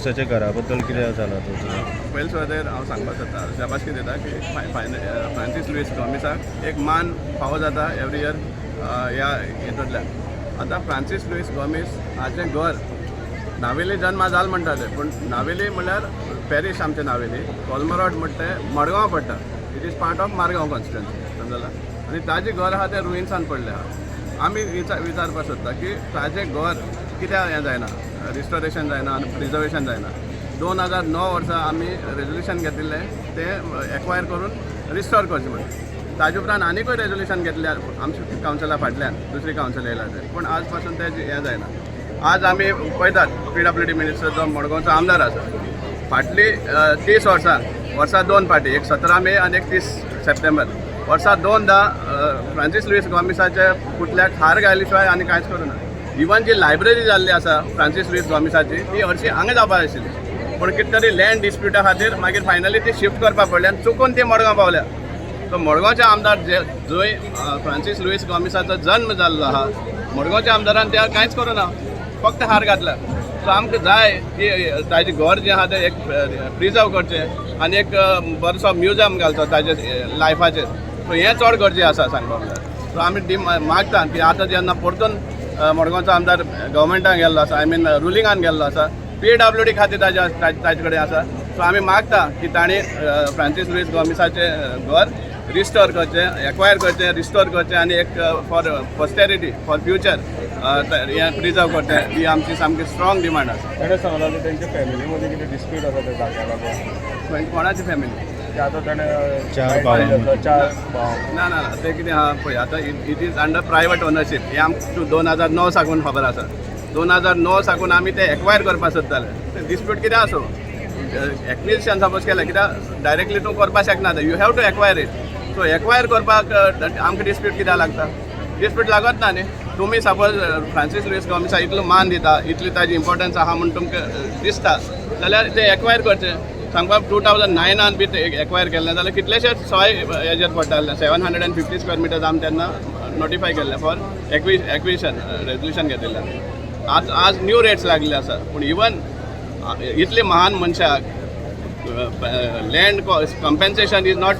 लुईसाच्या घरा बद्दल कितें जालां तें? पयले सुवातेर हांव सांगपाक सोदता, शाबासकी दिता की फ्रांसीस लुईस गॉमिसाक एक मान फावो जाता एवरी इयर ह्या हितूंतल्यान. आतां फ्रांसीस लुईस गॉमीस हाचें घर नावेली जन्मा जाल म्हणटा ते, पूण नावेली म्हणल्यार पॅरीश आमचें नावेली, कोलमरोड म्हणटा तें मडगांव पडटा. It is part of Margao constituency, समजला? आनी ताजें घर आहा तें रुइन्सान पडलें आहा. आमी विचारपाक सोदता की ताजें घर कित्याक हें जायना, रिस्टोरेशन जायना आनी प्रिजर्वेशन जायना? 2009 वर्सा आमी रेजोल्युशन घेतिल्लें, तें एक्वायर करून रिस्टोर करचें म्हणून. ताजे उपरांत आनिकूय रेजोल्युशन घेतलें आमच्या कावन्सिला फाटल्यान, दुसरी कावन्सिल येयला ते, पूण आज पासून तें हें जायना. आज आमी पळयतात, पीडब्ल्यूडी मिनिस्टर जो मडगांवचो आमदार आसा, फाटली 30 वर्सां, वर्सा दोन फाटी, एक 17 मे आनी एक 30 सप्टेंबर, वर्सा दोनदा फ्रांसीस लुईस गॉमिसाच्या पुतळ्याक हार घाली शिवाय आनी कांयच करूं ना. इवन जी लायब्ररी जाल्ली आसा फ्रांसीस लुईस गॉमिसाची, ती हरशी हांगा जावपाक आशिल्ली, पूण कितें तरी लँड डिस्प्युटा खातीर मागीर फायनली ती शिफ्ट करपाक पडली आनी चुकून ती मडगांव पावल्या. सो मडगांवचे आमदार जे जंय फ्रांसीस लुईस गॉमिसाचो जन्म जाल्लो आहा, मडगांवच्या आमदारान त्या कांयच करूं ना, फक्त हार घातला. सो आमकां जाय की ताजें घर जें आहा तें एक प्रिजर्व करचें आनी एक बरोसो म्युजियम घालचो ताजे लायफाचेर. सो हें चड गरजें आसा सांगपाक म्हणल्यार. सो आमी मागता की आतां जेन्ना परतून मडगांवचो आमदार गव्हर्मेंटान गेल्लो आसा, I mean रुलिंगान गेल्लो आसा, पीडब्ल्यूडी खातीर ताजे कडेन आसा, सो आमी मागता की तांणी फ्रांसीस लुईस गॉमिसाचें घर रिस्टोर करचें, एक्वायर करचें, रिस्टोर करचें आनी एक फॉर पोस्टेरिटी, फॉर फ्युचर हें प्रिजर्व करचें. ही आमची सामकी स्ट्रॉंग डिमांड आसा. ताणें सांगलां की तेंच्या फॅमिली मदीं कितें डिस्प्यूट आसा त्या जाग्या लागून. कोणाची फॅमिली? ते आतां ताणें चार भावां. चार भाव. ना ना ना, तें कितें आहा पळय, आतां it is under private ownership हें आमकां 2009 साकून खबर आसा. 2009 साकून आमी ते एक्वायर करपाक सोदताले. ते डिस्प्यूट कितें आसूं, एक्विजिशन सपोज केलें, कित्याक डायरेक्टली तूं करपाक शकना, you have to acquire it. So acquire करपाक आमकां डिस्प्यूट कित्याक लागता? डिस्प्यूट लागत ना न्ही. तुमी सपोज फ्रांसीस लुईस गॉमिसा इतलो मान दिता, इतली ताजी इम्पोर्टन्स आहा म्हूण तुमकां दिसता जाल्यार ते एक्वायर करचें. सांगपाक 2009 बी ते एक्वायर केल्लें जाल्यार कितलेशेच सोय हेजेर पडटाले. 750 square meters आमी तेन्ना नोटिफाय केल्लें फॉर एक्विशन, रेजोल्युशन घेतिल्लें. आज आज न्यू रेट्स लागले आसा, पूण इवन इतले महान मनशाक land compensation is not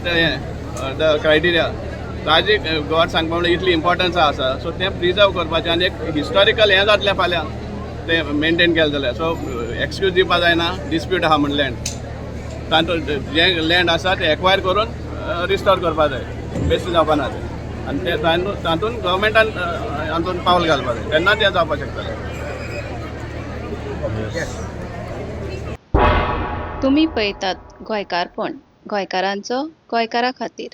the criteria. ताजी गॉड सांगपा म्हणल्यार इतली इम्पोर्टन्स आसा, सो तें प्रिजर्व करपाचें आनी एक हिस्टॉरिकल हें जातलें फाल्यां तें मेनटेन केलें जाल्यार. सो एक्सक्यूज दिवपा जायना डिस्प्यूट आहा म्हण लँड. तातूंत जें लँड आसा तें एक्वायर करून रिस्टोर करपा जाय, बेस्ट जावपा ना तें. आनी तें तातूंत गव्हर्मेंटान हातूंत पावल घालपा जाय, तेन्ना तें जावपाक शकतलें. तुमी पळयतात गोंयकारपण, गोंयकारांचो गोंयकारा खातीर.